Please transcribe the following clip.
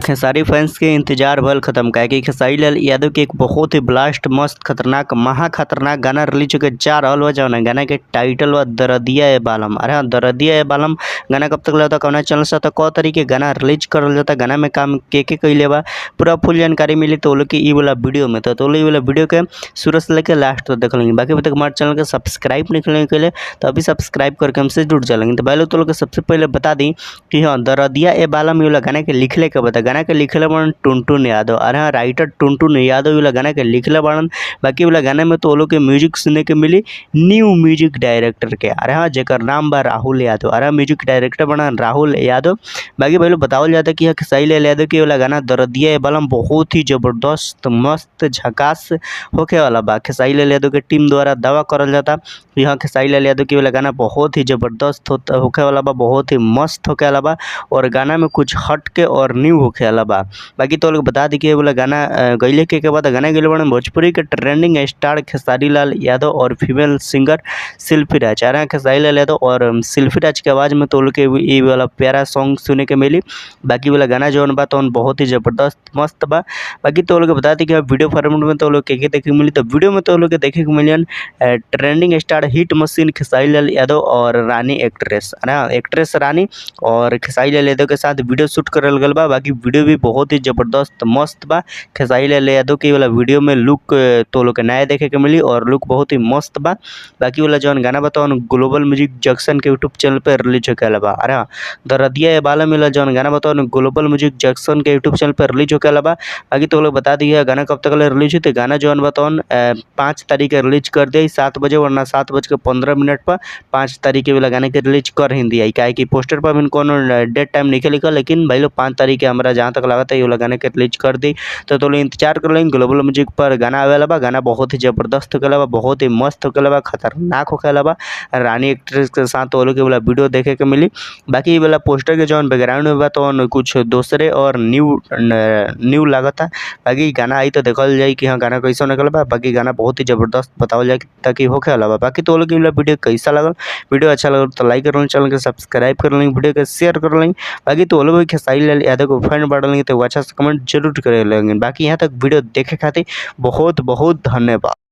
Khesari fans के इंतजार भल खत्म, काहे कि खेसारी लाल यादव के एक बहुत ही ब्लास्ट मस्त खतरनाक महा खतरनाक गाना रिलीज होके जा रहल बा, जौन गाना के टाइटल बा दरदिया ए बालम। अरे हाँ, दरदिया ए बालम गाना कब तक लगता, कौना चैनल से, क तरीके गाना रिलीज करल जाता, गाना में काम के कइले बा, पूरा फुल जानकारी मिली तो लोग के ई वाला वीडियो में। तो लोग ई वाला वीडियो के शुरू से लेकर लास्ट तक देख लेंगे। बाकी अभी तक हमारे चैनल के सब्सक्राइब नहीं करेंगे तो अभी सब्सक्राइब करके हमसे जुड़ जाएंगे। तो भाई लोग तो लोग सबसे पहले बता दी कि हाँ, दरदिया ए बालम वाला गाना के लिखले के बता, गाना के लिखले बड़न टुनटुन यादव। अरे हाँ, राइटर टुनटुन यादव वाला गाना के लिखले बड़न। बाकी वाला गाना में तो वो लोग के म्यूजिक सुने के मिली न्यू म्यूजिक डायरेक्टर के। अरे हाँ, जेकर नाम बा राहुल यादव। अरे म्यूजिक डायरेक्टर बनन राहुल यादव। बाकी भाई लोग बतावल जाता कि खेसारी लाल यादव के वाला गाना दरदिया ए बालम बहुत ही जबरदस्त मस्त झकास होखे वाला बा। खेसारी लाल यादव के टीम द्वारा दावा करल जाता कि हाँ, खेसारी लाल यादव के वाला गाना बहुत ही जबरदस्त होखे वाला बा, बहुत ही मस्त होखे वाला बा और गाना में कुछ हट के और न्यू होखे वाला बा। बाकी तो लोग बता दी कि वाला गाना गईले के बाद गाना गईले बड़न भोजपुरी के ट्रेंडिंग स्टार खेसारी लाल यादव और फीमेल सिंगर शिल्पी राज। अरे खेसारी लाल यादव और शिल्पी राज के आवाज़ में तो लोग के ये वाला प्यारा सॉन्ग सुने के मिली। बाकी वाला गाना जौन बा तो बहुत ही जबरदस्त मस्त बा। बाकी तो लोग बता दी कि वीडियो फॉर्मेट में तो लोग के देखे मिली, तो वीडियो में तो लोग के देखे के million trending star hit machine Khesari Lal Yadav और रानी एक्ट्रेस। अरे एक्ट्रेस रानी और खेसारी लाल यादव के साथ वीडियो शूट करल गल बा। बाकी वीडियो भी बहुत ही जबरदस्त मस्त बा। खेसारी लाल यादव के वाला वीडियो में लुक तो लोग के नया देखे के मिली और लुक बहुत ही मस्त बा। बाकी वाला जौन गाना बा ग्लोबल म्यूजिक जंक्शन के यूट्यूब चैनल पर रिलीज होके बा। अरे हाँ, दरदिया ए बालम वाला जौन गाना बा ग्लोबल म्यूजिक जंक्शन के यूट्यूब चैनल पर रिलीज होके बा। बाकी तो लोग बता दिया गाना कब तक रिलीज हुई, तो गाना जौन बा 5 तारीख के रिलीज कर दिया 7 बजे, वरना 7:15 पर 5 तारीख के वाला गाना के रिलीज कर ही दिया। काहे कि पोस्टर पर भी कोनो डेट टाइम नहीं लिखल, लेकिन भाई लोग 5 तारीख के हमारा जहाँ तक लागत है ये वाला गाना के रिलीज कर दी। तो लोग इंतजार कर लेंगे। ग्लोबल म्यूजिक पर गाना आवे वाला बा, गाना बहुत ही जबरदस्त होके बा, बहुत ही मस्त होके बा, खतरनाक होके बा। रानी एक्ट्रेस के साथ तो लोग के वाला वीडियो देखे के मिली। बाकी वाला पोस्टर के जौन बैकग्राउंड में बा तो कुछ दूसरे और न्यू न्यू लागता। बाकी गाना आई तो देखल जाए कि हाँ गाना कैसा निकल बा। बाकी गाना बहुत ही जबरदस्त बतावल जाए ताकि होखे वाला बा। बाकी तो लोग वीडियो कैसा लगल, वीडियो अच्छा लगल तो लाइक कर लें, चैनल के सब्सक्राइब कर लें, वीडियो के शेयर कर लें। बाकी तो लोग खेसारी लाल यादव को फैन बढ़ लेंगे तो अच्छा से कमेंट जरूर करे लेंगे। बाकी यहाँ तक वीडियो देखे खातिर बहुत बहुत धन्यवाद।